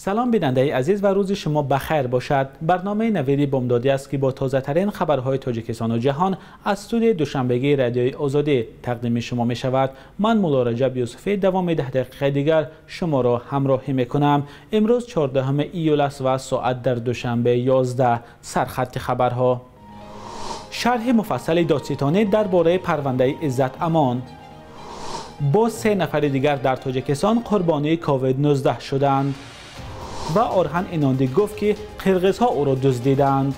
Салом бинандаи азиз ва рӯзи шумо ба хайр бошад. Барномаи Навиди Бомдодӣ аст, ки бо тозатарин хабарҳои Тоҷикистон ва ҷаҳон аз студияи Душанбегии Радиои Озодӣ тақдими шумо мешавад. Ман Мулло Раҷаб Юсуфӣ давоми 10 дақиқаи дигар шуморо ҳамроҳӣ мекунам. Имрӯз 14 июл аст ва соат дар Душанбе 11. Сархати хабарҳо. Шарҳи муфассали додситонӣ дар бораи парвандаи Иззат Амон. Боз 3 нафари дигар дар Тоҷикистон қурбонии COVID-19 шуданд. Ва Орхан Инонди гуфт, ки қирғизҳо ӯро дуздиданд.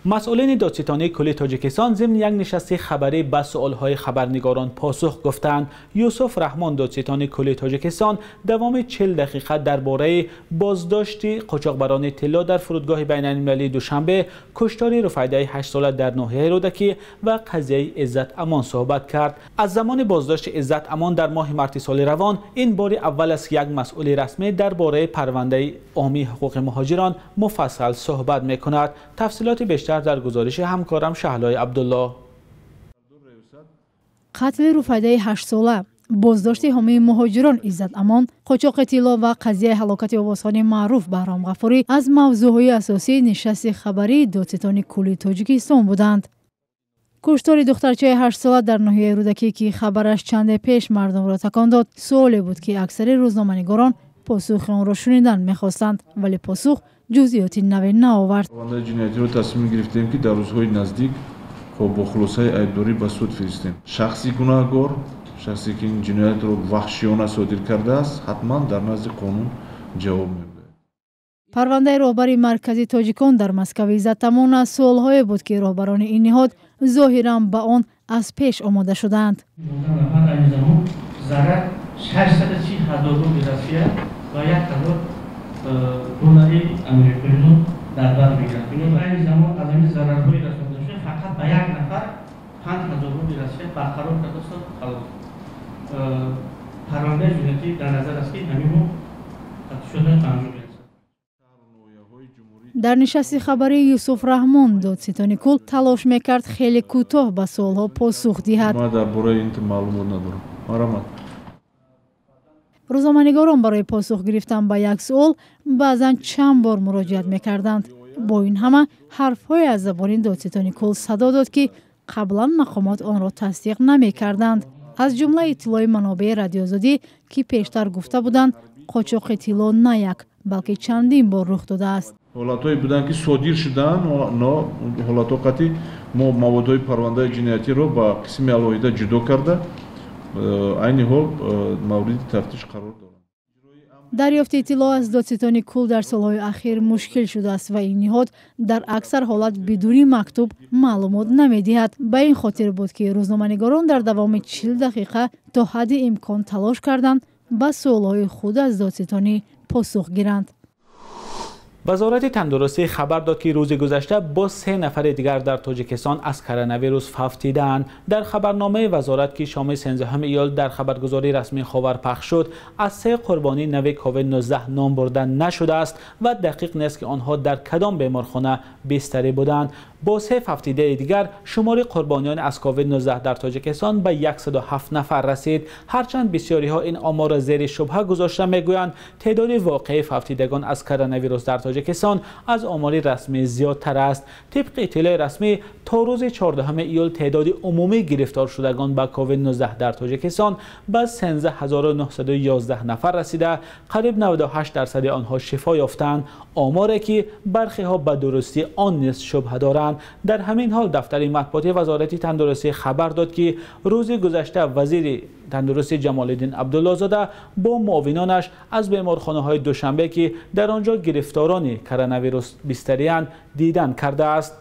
Масъулини додситонии кулли Тоҷикистон зимни як нишасти хабарӣ ба суолҳои хабарнигорон посух гуфтанд. Юсуф Раҳмон, додситони кулли Тоҷикистон, давоми 40 дақиқа дар бораи боздошти қочоқбарони тилло дар фурудгоҳи байналмилалии Душанбе, куштори Руфайдаи 8сола дар ноҳияи Рӯдакӣ ва қазияи Иззат Амон суҳбат кард. Аз замони боздошти Иззат Амон дар моҳи марти соли равон ин бори аввал аст, ки як масъули расмӣ дар бораи парвандаи омии ҳуқуқи муҳоҷирон муфассал суҳбат мекунад. Тафсилоти бештар дар гузориши ҳамкорам Шаҳлои Абдулло. Қатли Руфайдаи 8сола, боздошти ҳомии муҳоҷирон Иззат Амон, қочоқи тилло ва қазияи ҳалокати овозхони маъруф Баҳром Ғафурӣ аз мавзӯъҳои асосии нишасти хабарии додситони кулли Тоҷикистон буданд. Куштори духтарчаи 8сола дар ноҳияи Рӯдакӣ, ки хабараш чанде пеш мардумро такон дод, суоле буд, ки аксари рӯзноманигорон посухи онро шунидан мехостанд, вале посух ҷузъиёти наве наовард. Парвандаи ҷиноятиро тасмим гирифтем, ки дар рӯзҳои наздик бо хулосаи айбдорӣ ба суд фиристем. Шахси гунаҳгор, шахсе ки ин ҷиноятро ваҳшиёна содир кардааст, ҳатман дар назди қонун ҷавоб мегӯяд. Парвандаи роҳбари маркази тоҷикон дар Москва Иззат Амон аз суолҳое буд, ки роҳбарони ин ниҳод зоҳиран ба он аз пеш омода шудаанд. Зарар 630 ҳазор рубли Россия ва 1 ҳазор доллари амрикоиро дар бар мегирад. Айни замон аз ҳамин зарарҳои расондашуда фақат ба як нафар 5 ҳазор рубли Россия барқарор кардааст. Халос. Парвандаи ҷиноятӣ дар назар аст, ки ҳамин моҳ тафтишоташ ба анҷом мерасад. Дар нишасти хабарии Юсуф Раҳмон додситони кул талош мекард хеле кӯтоҳ ба суолҳо посух диҳад. Ман дар бораи ин маълумот надорам. Марҳамат. Рӯзноманигорон барои посух гирифтан ба як суол баъзан чанд бор муроҷиат мекарданд. Бо ин ҳама ҳарфҳое аз забони додситони кул садо дод, ки қаблан мақомот онро тасдиқ намекарданд. Аз ҷумла иттилои манобеи Радиоозодӣ, ки пештар гуфта буданд қочоқи тилло на як, балки чандин бор рух додааст. Ҳолатҳое буданд, ки содир шуданд, но ҳолатҳо қатъи мо маводҳои парвандаи ҷиноятиро ба қисми алоҳида ҷудо карда, айни ҳол мавриди тафтиш қарор доранд. Дарёфти иттилоъ аз додситони кул дар солҳои ахир мушкил шудааст ва ин ниҳод дар аксар ҳолат бидуни мактуб маълумот намедиҳад. Ба ин хотир буд, ки рӯзноманигорон дар давоми 40 дақиқа то ҳадди имкон талош карданд ба суолҳои худ аз додситонӣ посух гиранд. Вазорати тандурустӣ хабар дод, ки рӯзи гузашта боз 3 нафари дигар дар Тоҷикистон аз коронавирус фавтидаанд. Дар хабарномаи вазорат, ки шоми 13 июл дар хабаргузории расмии Ховар пахш шуд, аз 3 қурбонии нави COVID-19 ном бурда нашудааст ва дақиқ нест, ки онҳо дар кадом беморхона бистарӣ буданд. Бо 3 фавтидаи дигар шумори қурбониён аз COVID-19 дар Тоҷикистон ба 107 нафар расид. Ҳарчанд бисёриҳо ин оморро зери шубҳа гузошта мегӯянд, теъдоди воқеии фавтидагон аз коронавирус дар Тоҷикистон аз омори расмӣ зиёдтар аст. Тибқи иттилои расмӣ то рӯзи 14 июл теъдоди умумии гирифторшудагон ба COVID-19 дар Тоҷикистон ба 13911 нафар расида, қариб 98% онҳо шифо ёфтанд. Оморе ки бархиҳо ба дурустии он низ шубҳа доранд. Дар ҳамин ҳол дафтари матбуоти Вазорати тандурустӣ хабар дод, ки рӯзи гузашта вазири тандурустӣ Ҷамолиддин Абдуллозода бо муовинонаш аз беморхонаҳои Душанбе, ки дар он ҷо гирифторони коронавирус бистариянд, дидан кардааст.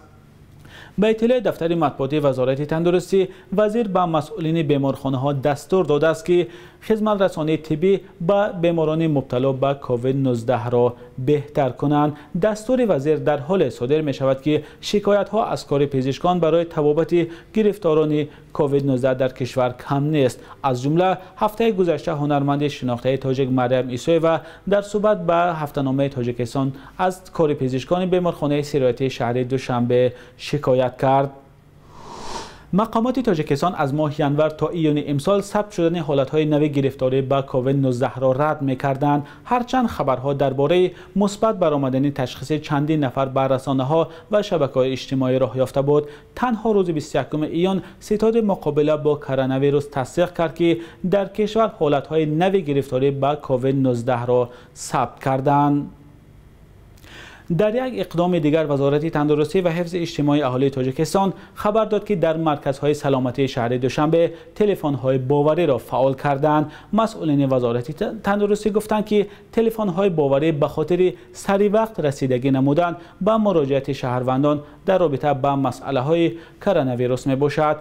Ба иттилои дафтари матбуоти Вазорати тандурустӣ, вазир ба масъулини беморхонаҳо дастур додааст, ки хизматрасонии тиббӣ ба беморони мубтало ба COVID-19-ро беҳтар кунанд. Дастури вазир дар ҳоле содир мешавад, ки шикоятҳо аз кори пизишкон барои табобати гирифторони COVID-19 дар кишвар кам нест. Аз ҷумла ҳафтаи гузашта ҳунарманди шинохтаи тоҷик Марьям Исоева дар суҳбат ба ҳафтаномаи Тоҷикистон аз кори пизишкони беморхонаи сироятии шаҳри Душанбе шикоят кард. Мақомоти Тоҷикистон аз моҳи январ то июни имсол сабт шудани ҳолатҳои нави гирифторӣ ба ковид-19 ро рад мекарданд. Ҳарчанд хабарҳо дар бораи мусбат баромадани ташхиси чандин нафар ба расонаҳо ва шабакаҳои иҷтимоӣ роҳ ёфта буд. Танҳо рӯзи 21 июн ситоди муқобила бо коронавирус тасдиқ кард, ки дар кишвар ҳолатҳои нави гирифторӣ ба ковид-19 ро сабт карданд. Дар як иқдоми дигар Вазорати тандурустӣ ва ҳифзи иҷтимоии аҳолии Тоҷикистон хабар дод, ки дар марказҳои саломатии шаҳри Душанбе телефонҳои бовариро фаъол карданд. Масъулини Вазорати тандурустӣ гуфтанд, ки телефонҳои боварӣ ба хотири саривақт расидагӣ намудан ба муроҷиати шаҳрвандон дар робита ба масъалаҳои коронавирус мебошад.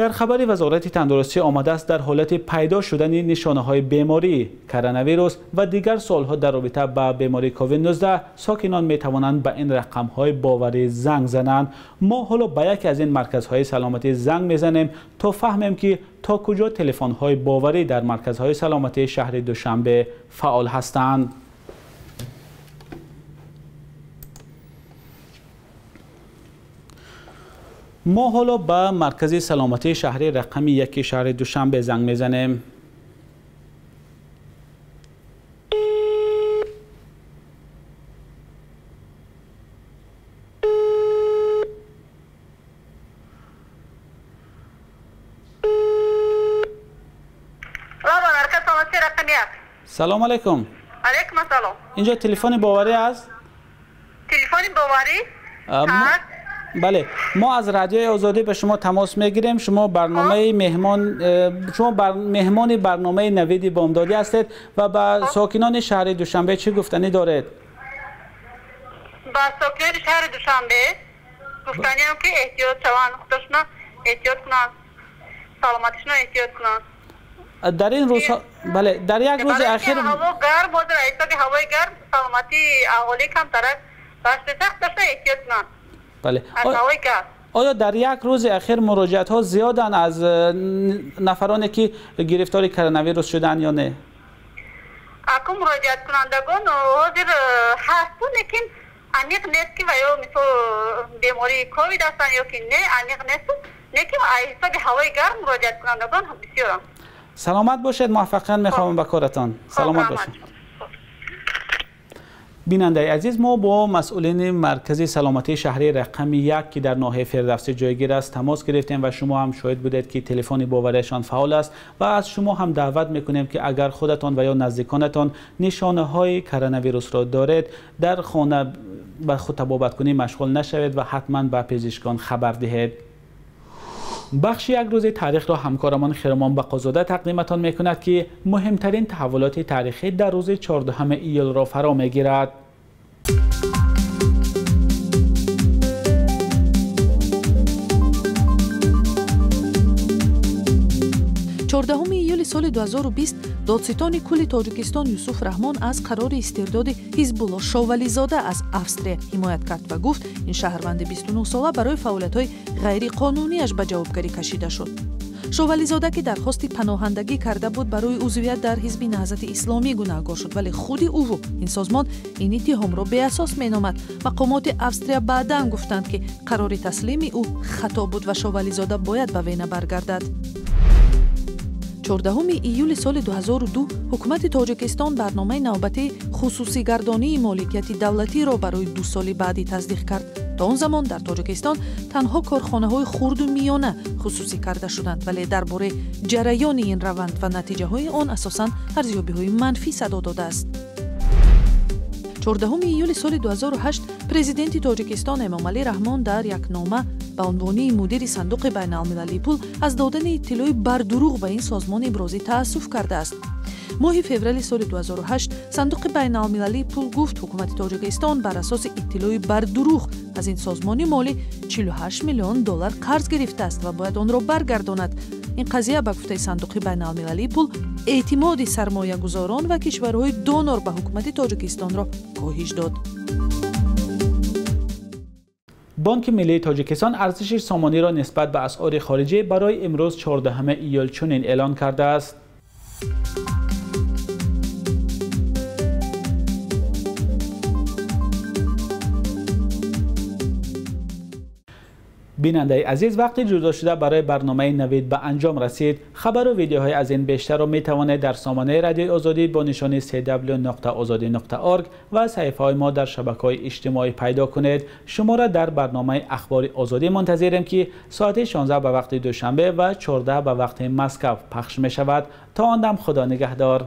Дар хабари Вазорати тандурустӣ омадааст, дар ҳолати пайдо шудани нишонаҳои бемории коронавирус ва дигар суолҳо дар робита ба бемории ковид-19 сокинон метавонанд ба ин рақамҳои боварӣ занг зананд. Мо ҳоло ба яке аз ин марказҳои саломатӣ занг мезанем то фаҳмем, ки то куҷо телефонҳои боварӣ дар марказҳои саломатии шаҳри Душанбе фаъол ҳастанд. Мо ҳоло ба маркази саломатии шаҳри рақами 1 шаҳри Душанбе занг мезанем. Салом алейкум. Алейкум ассалом. Инҷо телефони боварӣ аст? Телефони боварӣ? Бале, мо аз радиои Озодӣ ба шумо тамос мегирем. Шумо барномаи меҳмон, шумо меҳмони барномаи Навиди Бомдодӣ ҳастед ва ба сокинони шаҳри Душанбе чӣ гуфтанӣ доред? Ба сокинони шаҳри Душанбе гуфтаниам, ки эҳтиёт шаванд, худашона эҳтиёт кунанд, саломатишона эҳтиёт кунанд. Дар ин рӯзҳо, бале, дар як рӯзи ахир ҳаво гарм, ҳозир ҳисоби ҳавои гарм саломатии аҳолӣ камтарак баштаса, худашона эҳтиёт кунанд. Бале. Оё дар як рӯзи ахир муроҷиатҳо зиёданд аз нафароне, ки гирифтори коронавирус шуданд ё не? Аку муроҷиаткунандагон ҳозир ҳасту, лекин аниқ нест, ки ва ё мисол бемории ковид ҳастанд ё ки не, аниқ несту, лекин аз ҳисоби ҳавои гарм муроҷиаткунандагон бисёранд. Саломат бошед, муваффақият мехоҳам ба коратон. Саломат бошед. Бинандаи азиз, мо бо масъулини маркази саломатии шаҳри рақами 1, ки дар ноҳияи Фирдавсӣ ҷойгир аст, тамос гирифтем ва шумо ҳам шоҳид будед, ки телефони боварияшон фаъол аст ва аз шумо ҳам даъват мекунем, ки агар худатон ва ё наздиконатон нишонаҳои коронавирусро доред, дар хона ба худтабобаткунӣ машғул нашавед ва ҳатман ба пизишкон хабар диҳед. Бахши як рӯзи таърихро ҳамкорамон Хиромон Бақозода тақдиматон мекунад, ки муҳимтарин таҳаввулоти таърихӣ дар рӯзи 14 июлро фаро мегирад. 14 июли соли 2020 додситони кулли Тоҷикистон Юсуф Раҳмон аз қарори истирдоди Ҳизбулло Шовализода аз Австрия ҳимоят кард ва гуфт, ин шаҳрванди 29-сола барои фаъолиятҳои ғайриқонунияш ба ҷавобгарӣ кашида шуд. Шовализода, ки дархости паноҳандагӣ карда буд, барои узвият дар ҳизби Наҳзати Исломӣ гунаҳгор шуд, вале худи ӯву ин созмон ин иттиҳомро беасос меномад. Мақомоти Австрия баъдан гуфтанд, ки қарори таслими ӯ хато буд ва Шовализода бояд ба Вена баргардад. 14 июли соли 2002 ҳукумати Тоҷикистон барномаи навбатии хусусигардонии моликияти давлатиро барои 2 соли баъдӣ тасдиқ кард. То он замон дар Тоҷикистон танҳо корхонаҳои хурду миёна хусусӣ карда шуданд, вале дар бораи ҷараёни ин раванд ва натиҷаҳои он асосан арзёбиҳои манфӣ садо додааст. 14 июли соли 2008 президенти Тоҷикистон Эмомалӣ Раҳмон дар як нома ба унвони мудири сандуқи байналмилалии пул аз додани иттилои бардурӯғ ба ин созмон ибрози таассуф кардааст. Моҳи феврали соли 2008 сандуқи байналмилалии пул гуфт, ҳукумати Тоҷикистон бар асоси иттилои бардурӯғ аз ин созмони молӣ 48 миллион доллар қарз гирифтааст ва бояд онро баргардонад. Ин қазия ба гуфтаи сандуқи байналмилалии пул эътимоди сармоягузорон ва кишварҳои донор ба ҳукумати Тоҷикистонро коҳиш дод. Бонки Миллии Тоҷикистон арзиши сомониро нисбат ба асъори хориҷӣ барои имрӯз 14 июл чунин эълон кардааст. Бинандаи азиз, вақти ҷудошуда барои барномаи Навид ба анҷом расид. Хабару видеоҳои аз ин бештарро метавонед дар сомонаи Радиои Озодӣ бо нишони cw.ozodi.org ва саҳифаҳои мо дар шабакаҳои иҷтимоӣ пайдо кунед. Шуморо дар барномаи Ахбори Озодӣ мунтазирем, ки соати 16 ба вақти Душанбе ва 14 ба вақти Москва пахш мешавад. То он дам, Худо нигаҳдор.